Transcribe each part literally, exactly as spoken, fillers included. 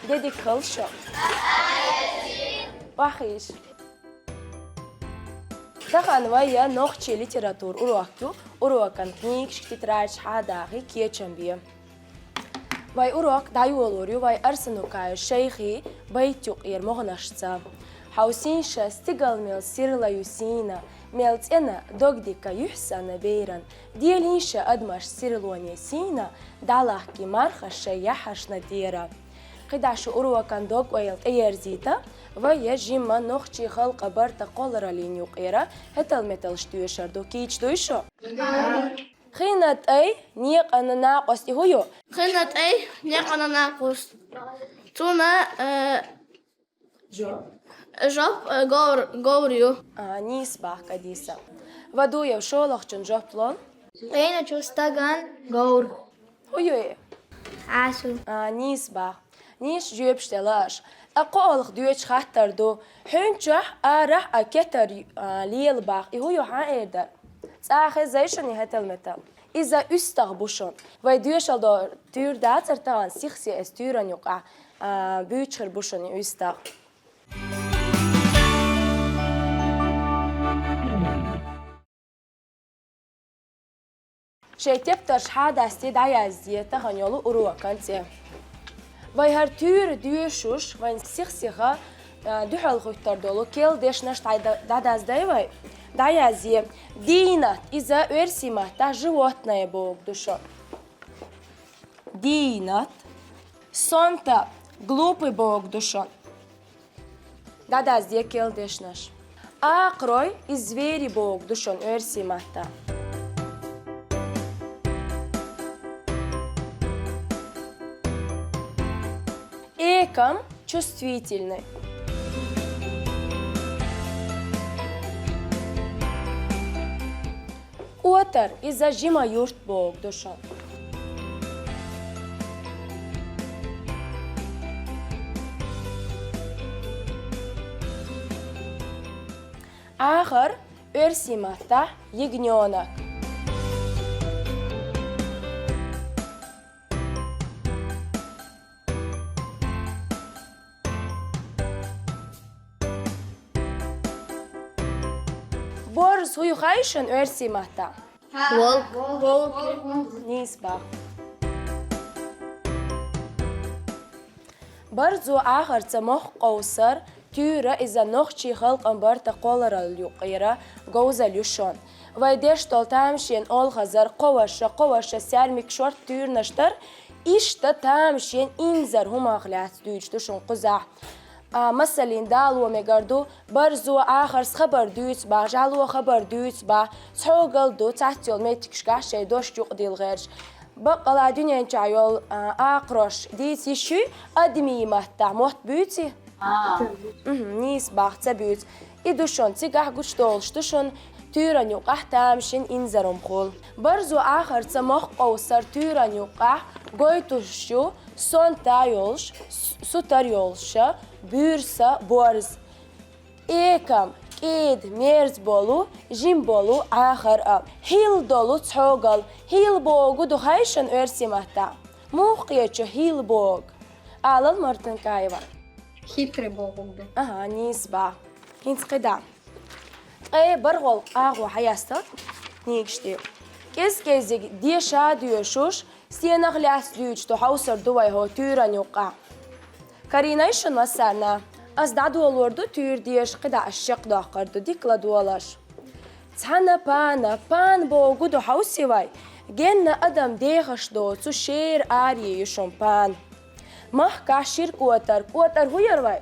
Де дика хилда шун. Вахиш. Тахан вай нохчийн литература урок ю, урокан книгашка, тетрадаш хьадахи, кечам бе. Вай урок дӀайолор ю вай Арсанукаев Шайхи байт юкъера могӀанашца. Хьо сийша стигал мел сирла ю сийна, мел цӀена дог дика юьхь санна беран, делийша адамаш сирлоне сийна, дӀалахки марха шай яхьаршна тӀера. КхидӀа шу урокан дог-ойла тӀеерзийта, вай жимма нохчийн халкъа барта кхоллараллин юкъера хӀетал-металш тоьшар ду. Кийча дуй шу? Хина тӀай некъана накъост, и хӀу ю? Хина тӀай некъана накъост. Цуна, э, жоп, э, говр, говр ю. А, нийса бах, Кадиса. Вадуев, шоллагӀчун жоп лол. Къеначу стаган говр. ХӀу ю и? Хьасу. А, нийса бах. Нийса жоьпаш делла аша. ТӀаккха оалха доьча хаттар ду. Хьуьнчахь, арахь а кетар, а, лела бах. И хӀу ю хьан эр дар? ЦӀа хезай шуна и хӀетал-метал? Иза уьстагӀ бу шун. Вай доьшал до туьйра дацар тахан, сих-сиха эс туьйран юкъахь, а, буьйцуш хир бу шун и уьстагӀ. Шайн тептарш хьадасте, дӀаязде тахан йолу урокан цӀе. Вай хӀара туьйра доьшуш, вайн сих-сиха, а, дуьхьал хӀуьттур долу керла дешнаш дӀа-, дӀадаздай вай? ДӀаязде. Дийнат, иза оьрсийн маттахь животное бохург ду шун. Дийнат. Сонта, глупый бохург ду шун. ДӀадазде керла дешнаш. Акхарой, и звери бохург ду шун оьрсийн маттахь. Экам, чувствительный. Кӏотар, иза жима юрт бохург ду шун. Ахар, оьрсийн маттахь ягнёнок. Борз хӀу ю хаий шуна оьрсийн маттахь? Волк. Нийса бах. Барзо ахарца мохк къовсар, туьйра иза нохчийн халкъан барта кхоллараллин юкъера говзалла ю шун. Вай деш долу тамашийна олхазар кхо ваша, кхо ваша саьрмик шорта туьйранаш дар, иштта тамашийна инзаре хӀуманах лаьцна дуьйцуш ду шун кхузахь. А, масаллин, дало мегар ду, барзо ахарца хабар дуьйцу бах, жӀало хабар дуьйцу бах, цхьогал ду, цхьацца йолу меттигашкахь шайн дош юкъадилла гӀерташ. Баккъала дуьнен чохь йолу, а, акхарош дийца йиш юй, адамийн маттахь мотт буьйций? А. Мгм, нийса бах, ца буьйцу. И ду шун, цигахь гучудолуш ду шун, туьйран юкъахь тамашийна инзаре хӀума хуьлу. Барзо ахарца мохк къовсар туьйран юкъахь гойтуш ю, сонта йолуш, с-, сутара йолуша, буьрса, борз. Экам, кӀеда, мерза болу, жима болу, Ӏахар а. Хьийла долу цхьогал, хьийла бохург ду хаий шуна оьрсийн маттахь? Муха кхеташ ю хьийла бохург? Алал, Мартынкаева. Хитрый бохург ду. Аха, нийса бах. ХӀинца кхидӀа. Ткъе бархӀалгӀа агӀо хьаяста книгаш тӀе. КӀез-кӀеззиг деша а доьшуш, стенах лаьцна дуьйцуш ду хьовсур ду вай хӀокху туьйран юкъахь. Карийна шуна массарна? Ас дӀадолор ду туьйра деша, кхидӀа ас чекхдоккхур ду, дика ладогӀалаш. Цхьана пана, пан бохург ду хьовсий вай, генна адам дехаш доцу шера аре ю шун пан. Махкахь шира кӀотар, кӀотар хӀу яра вай?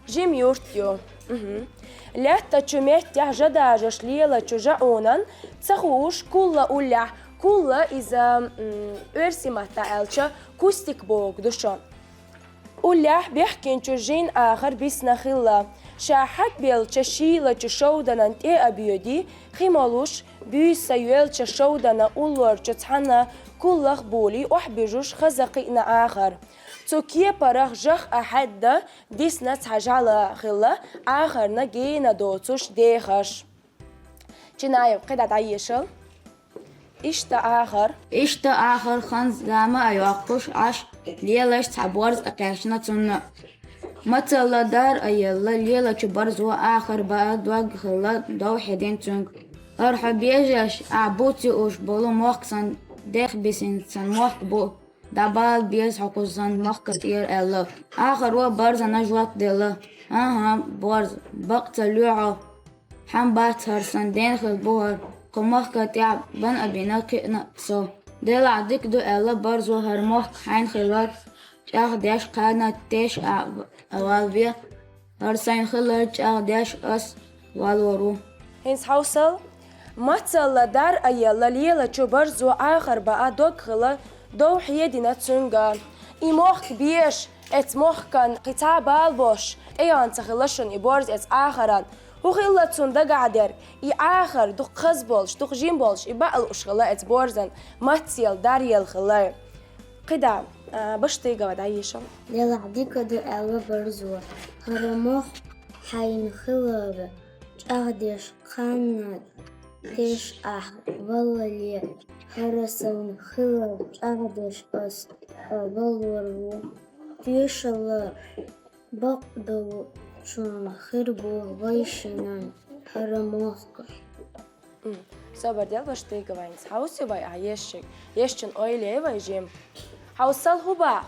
Жима юрт ю. Мгм. Лаьттачу меттехь жа дажош лелачу жаӀунан ца хууш кулла уллехь, кулла иза, м, оьрсийн маттахь аьлча, кустик бохург ду шун. Уллехь бехкинчу жин Ӏахар бисна хилла. Ша хьагбелча шийлачу шовданан тӀе а боьдий, хи молуш, буьйса йоьлча шовдана уллорчу цхьана куллах булий охьабуьжуш хаза кхиъна Ӏахар. Цу кепарах жах а хьаьдда, дисна цхьа жӀало хилла, Ӏахарна гена доцуш дехаш. Чинаев, кхидӀа дӀаешал. Иштта Ӏахар. Иштта Ӏахар хан зама а йоккхуш Ӏаш, лелаш цхьа борз а кхаьчна цунна. Мацалла дар а елла, лелачу барзо Ӏахар баа дог хилла дов хьедин цуьнга. ХӀара хьо бежаш, ахь буци уш болу мохк сан дехбисин сан мохк бу. ДӀабала беза хьо кхуза сан махка тӀера аьлла. Ӏахаро барзана жоп делла. ХӀан-хӀа, борз, бакъ ца лоьхьо. Хьан бац хӀара сан ден хила бу хӀара, кху махка тӀехь бан а бина кхиъна со. Делахь дика ду аьлла барзо хӀара мохк хьайн хилар чӀагӀдеш кхана теш а валве. ХӀара сайн хилар чӀагӀдеш ас валор ву. ХӀинца хьовсал, мацалла дар а елла лелачу барзо Ӏахар баа дог хила дов хьедина цуьнга. И мохк беш, эц мохкан кхин цхьа бала бош, тӀеян ца хилла шуна и борз эц Ӏахаран. ХӀу хилла цунна дагахь дерг, и Ӏахар дукха хаза болуш, дукха жим болуш, и баа лууш хилла эц борзан, мацъел, дар ел хилла. КхидӀа, а, Баштыгова дӀаешал. Делахь дика ду аьлла барзо. ХӀара мохк хьайн хилар чӀагӀдеш кхана теш ахь валале, хӀара сайн хилар чӀагӀдеш ас валор ву. Тоьшалла бакъдолчун хир бу вайшинан хӀара мохк. М, собар дел, Баштыгова, хьовсий вай а ешчиг, ешчун ойла йой вай жим. Хьовсал хӀу баа.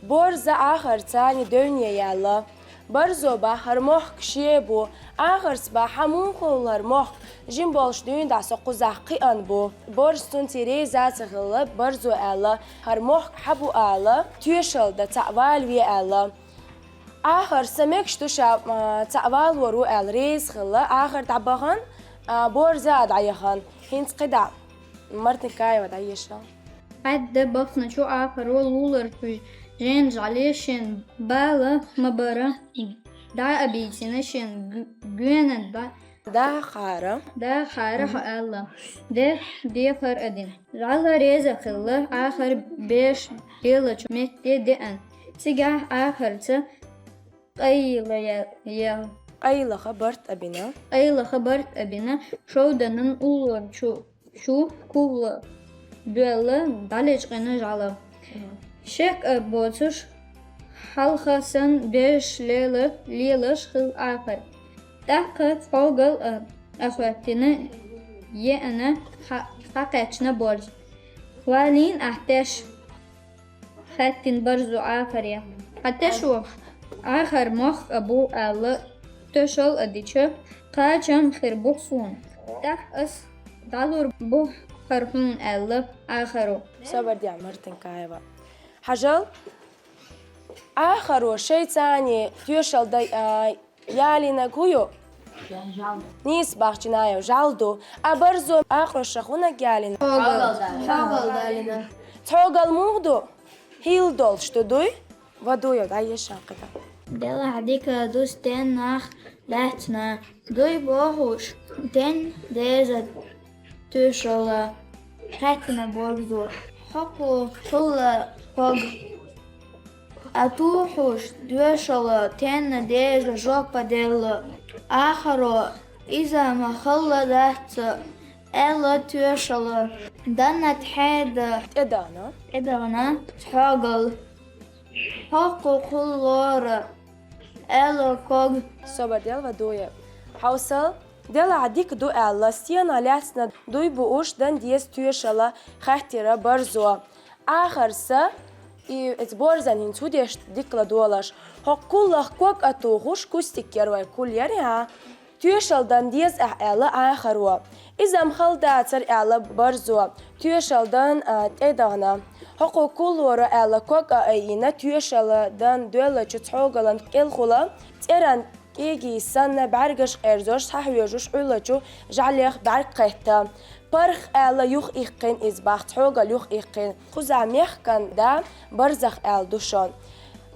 Борз а Ӏахарца девне яьлла. Барзо баа хӀара мохк шен бу. Ӏахарца баа хьан муха хӀара мохк жим болуш дуьйна дӀа со кхузахь кхиъна бу. Борз цунций реза ца хилла, барзо аьлла, хӀара мохк хьан бу ала, тоьшалла дан цхьаъ валаве аьлла. Ӏахар са мегаш ду ша, а, цхьаъ валор ву аьлла реза хилла, Ӏахар дӀабахана, а, борз а дӀаяхана. ХӀинца кхидӀа Мартынкаева дӀаешал. Хьаьдда бахначу Ӏахаро луларчу жен жӀале шен бала ма бара, дӀа а бийцина шен г-, гоьна дӀа. Дахара. Дахара хьо аьлла. Де, дехар а дина. ЖӀала реза хилла, Ӏахар беш лелачу метте деана. Цигахь Ӏахарца къайла я-, я. Къайлаха барт а бина. Къайлаха барт а бина, шовданан уллорчу чу кулла доьлла дӀалечкъина жӀала. Шек а боцуш, хьалха санна беш лела-, лелаш хилла Ӏахар. ТӀаккха цхьогал а, а хӀоьттина, еана хьа-, хьакхаьчна борз. Валийна ахь теш? Хаьттина барзо Ӏахаре. Хьан тешо Ӏахар мохк а бу аьлла, тоьшалла а дича, кхачам хир бу суна. ТӀаккха ас дӀалур бу хӀара хьуна аьлла Ӏахаро. Собар де, Мартынкаева. Хьажал, Ӏахаро шайца тоьшалла дан, а, ялийнарг хӀу ю? Нийса бахчинаев, жӀала ду. А барзо Ӏахаршах хӀунаг ялийна? Цхьогал. Цхьогал ялийна. Цхьогал муха ду? ХӀилла долуш ду, дуй? Вадуев, дӀаешал кхидӀа. Делахь дика ду стеннах лаьцна. Дуй бохуш, тен деза тоьшалла хаьттина борзо. ХӀокху хӀулла ког а тухуш, тоьшалла тенна деза жоп а делла. Ӏахаро иза ма хала дац аьлла тоьшалла. Данна тхьеда тӀедана. ТӀедана цхьогал. ХӀокху хӀуллора аьлла ког. Собар дел, Вадуев. Хьовсал, делахь дика ду аьлла, стенах лаьцна дуй бууш дан деза тоьшалла хаьттира барзо. Ӏахарса, и, эца борзан хӀинца хӀу деш дика ладогӀалаш. ХӀокху куллах ког а тухуш, кустик яра вай кулл яра, а? Тоьшалла дан деза ахь аьлла Ӏахаро. Иза-м хала дацара аьлла барзо, тоьшалла дан, а, тӀедахана. ХӀокху куллора аьлла ког а айина, тоьшалла дан доьллачу цхьогалан кӀелхула, цӀеран кӀегий санна бӀаьргаш къерзош, схьахьоьжуш Ӏуьллачу жӀалех бӀаьрг кхетта. Парх аьлла юха иккхина иза бах, цхьогал юха иккхина. Кхузахь мехкан да барзах аьлла ду шуна.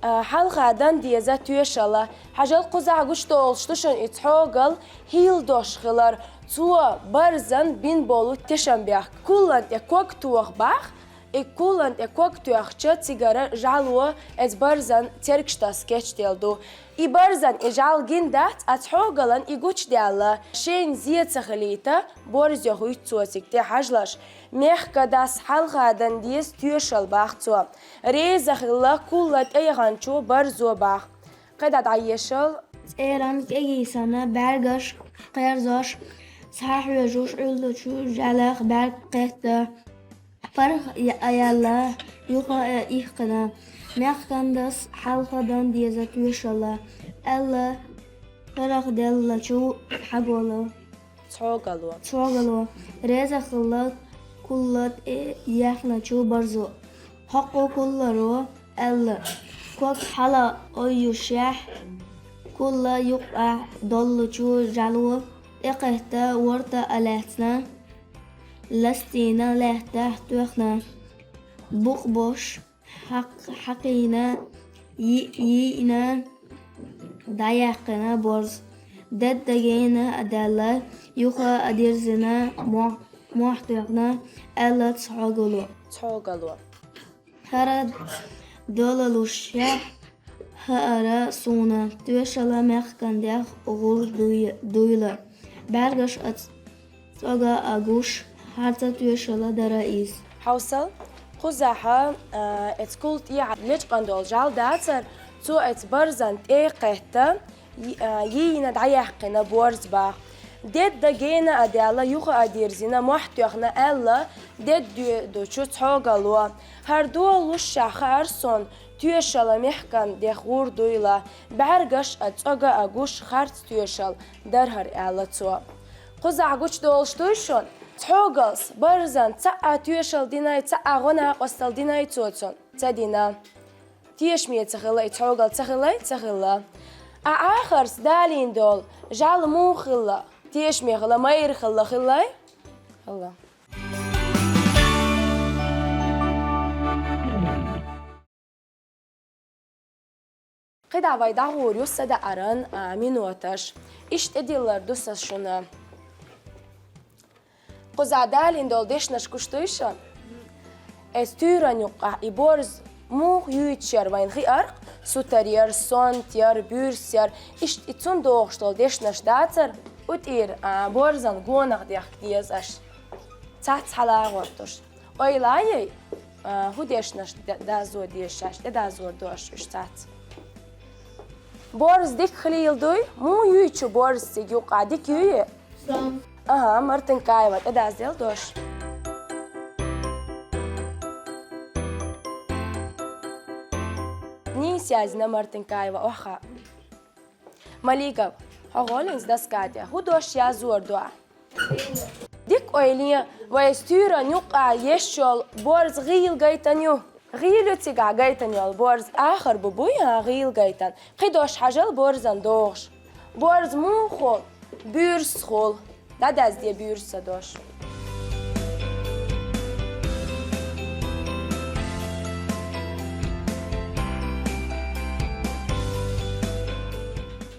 А, хьалха дан деза тоьшалла. Хьажал, кхузахь гуш долуш ду шуна и цхьогал хӀилла дош хилар. Цо барзан бин болу тешан бехк. Куллан тӀе ког тоха бах, И куллан тӀе ког тоьхча, цигара жӀало эца барзан цергаш таса кечделла ду. И барзан и жӀал гина дац, а цхьогалан и гучадаьлла, шен зе ца хилийта, борз йохуьйту цо цига тӀе хьажалаш. Мехкан дас хьалха дан деза тоьшалла, бах цо. Реза хилла кулла тӀеяханчо барзо, бах. КхидӀа дӀаешал. ЦӀеран кӀегий санна бӀаьргаш кхерзош, схьахьоьжуш Ӏуьллучу жӀалах бӀаьрг кхетта. ПаргӀат а яьлла, юха а иккхина, мехкан дас хьалха дан деза тоьшалла, аьлла, паргӀатделлачу хьаголо. Цхьогалло. Цхьогалло. Реза хилла кулла тӀе яьхначу барзо. ХӀокху кулларо аьлла, ког хьала ойюшехь, кулла юккъехь доллучу жӀало тӀекхетта ворта а лаьцна, ластийна лаьттахь тоьхна, букъ бош хьакх-, хьакхийна, йиъ-, йийна, дӀаяьккхина борз. Дедда гена а даьлла, юха а дирзина, мохь, мохь тоьхна, аьлла цхьогалло. Цхьогалло. ХӀара долалушехь, хӀара суна тоьшалла мехкан дегӀ гӀур дуй-, дуйла. БӀаьргаш а цӀога а гуш, харца тоьшалла дара иза. Хьовсал, кхузахь, а, эца кулла тӀехьа лечкъан долу жӀал дацара, цо эца барзан тӀе кхетта, йи-, а, йийна дӀаяьккхина борз, бах. Дедда гена а даьлла, юха а дирзина, мохь тоьхна, аьлла, дедда доьдучу цхьогалло. ХӀара долалушехь хаьара суна тоьшалла мехкан дегӀ гӀур дуйла, бӀаьргаш а цӀога а гуш, харц тоьшалла дара хӀара, аьлла цо. Кхузахь гучудолуш дуй шуна? Цхьогаллас барзан цхьа а тоьшалла динай, цхьа а гӀо-накъосталла динай цо цунна? Ца дина. Тешаме ца хилла и цхьогалла, ца хилла, ца хилла. А Ӏахарца далийна долу жӀал муха хилла? Тешаме хилла, майра хилла, хиллай? Хилла. КхидӀа вай дӀагӀур ю садаӀаран, а, миноташ. Иштта тӀедиллар ду сан шуна. Кхузахь далийна долу дешнаш гуш дуй шуна? Эца туьйранна юккъехь и борз муха юьйцуш яра вайна хиарх, сутара яра, сонта яра, буьрса яра, иштта и цунна догӀуш долу дешнаш дацара, утӀера, а, борзан гонах дехка дезаш. Цац хьалагӀортуш. Ойла йой, а, хӀун дешнаш д-, дазо дезаш, тӀедазор дош уьш цац. Борз дика хилийла дуй, муха юьйцу борз цига юккъехь, дика юй? Ага, Мартынкаева, тӀедаздел дош. Нийса яздина, Мартынкаева, охьа. Маликов, хьо гӀолинца доска тӀе. ХӀун дош язор ду ахь? Дика ойла е, вай эца туьйранна юккъехь еш йолу борз гӀийла гайтина ю. ГӀийла ю цигахь гайтина йолу борз, ахар бу буй, а, гӀийла гайтина. Кхин дош хьажал борзан догӀуш. Борз муха хуьлу? Буьрса хуьлу. ДӀадазде буьрса дош.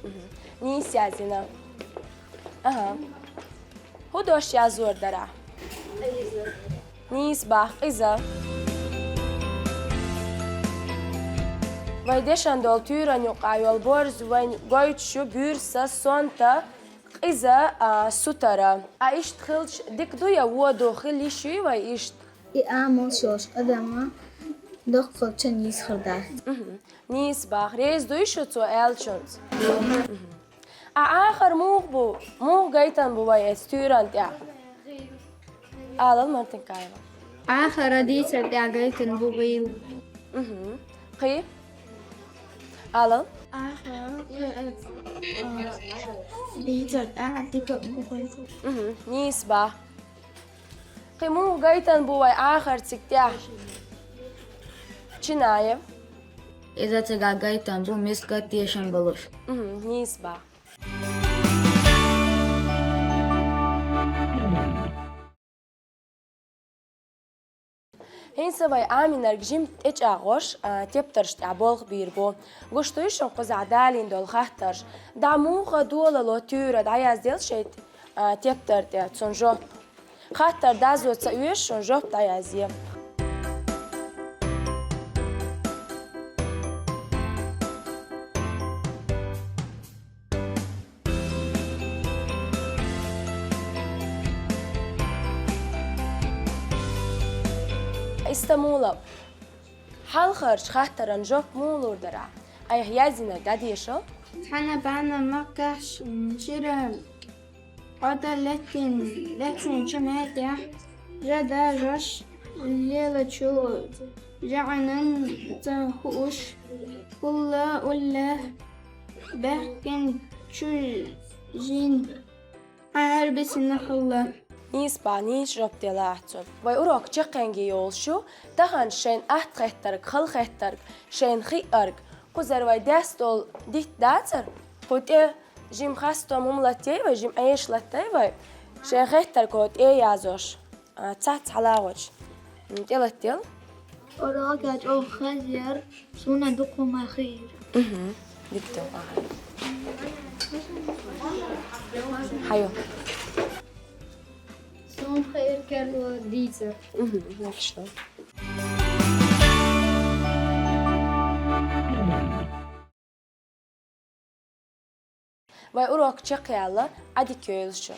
Мгм. Нийса яздина. Ага. ХӀун дош язор дара? Нийса бах, къиза. Вай дешан долу туьйранна юккъехь йолу борз вайна гойтуш ю буьрса, сонта, къиза, а, сутара. А иштта хилча дика ду я вон ду, хила йиш юй вай иштта? И амал шоьш къадама доккхалча нийса хир дац. Мгм. Нийса бах. Реза дуй шу цо аьллачунца? Мгм. А Ӏахар муха бу, муха гайтина бу вай эца туьйранна тӀехь? Алал, Мартынкаева. Ӏахар дийцар тӀехь гайтина бу гӀийла. Мгм. Кхин? Алал? Ӏахар, э, э, дийцар тӀехь дика бу гӀийла. Мгм. Нийса бах. Кхин муха гайтина бу вай Ӏахар цига тӀехь? Чинаев. Иза цигахь гайтина бу миска тешам болуш. Мгм, нийса бах. ХӀинца вай Ӏамийнарг жимма тӀечӀагӀош, а, тептарш тӀехь болх бийр бу. Гуш дуй шуна кхузахь далийна долу хаттарш? ДӀа муха долало туьйра, дӀаяздел шайта, а, тептар тӀе цунна жоп. Хаттар дазо ца оьшу, шуна жоп дӀаязъе. Истамулов. Хьалхарча хаттаран жоп муха лур дара? Айхьа яздинарг дӀадеша. Цхьана бахьана махкахь шира Ӏода леттин, леттинчу меттехь жа дажош лелачу жаӀанан ца хууш, хӀулла улла баьхкин чу жин Ӏарбисина хӀулла. Нийса бах, нийса жоп делла ахь цунна. Вай урок чекхъяьнге йолуш ю, тахана шайна атта хеттарг, хала хеттарг, шайна хиъарг, кхузара вай даьсса долу дитт дацара, кху тӀе жима хастам хӀума латтий вай, жима Ӏеша латтий вай, шайн хеттарг хӀо тӀе а язош, а, цхьацца хьалагӀочу, м, тӀелатделла. Урокехь чӀогӀа хазъяра, суна дукха хӀума хиира. Мгм. Дика ду, ага. Хьайо. Суна хиира керла дийцар. Мгм, хорошо. Вай урок чекхъяьлла, Ӏадика йойла шу.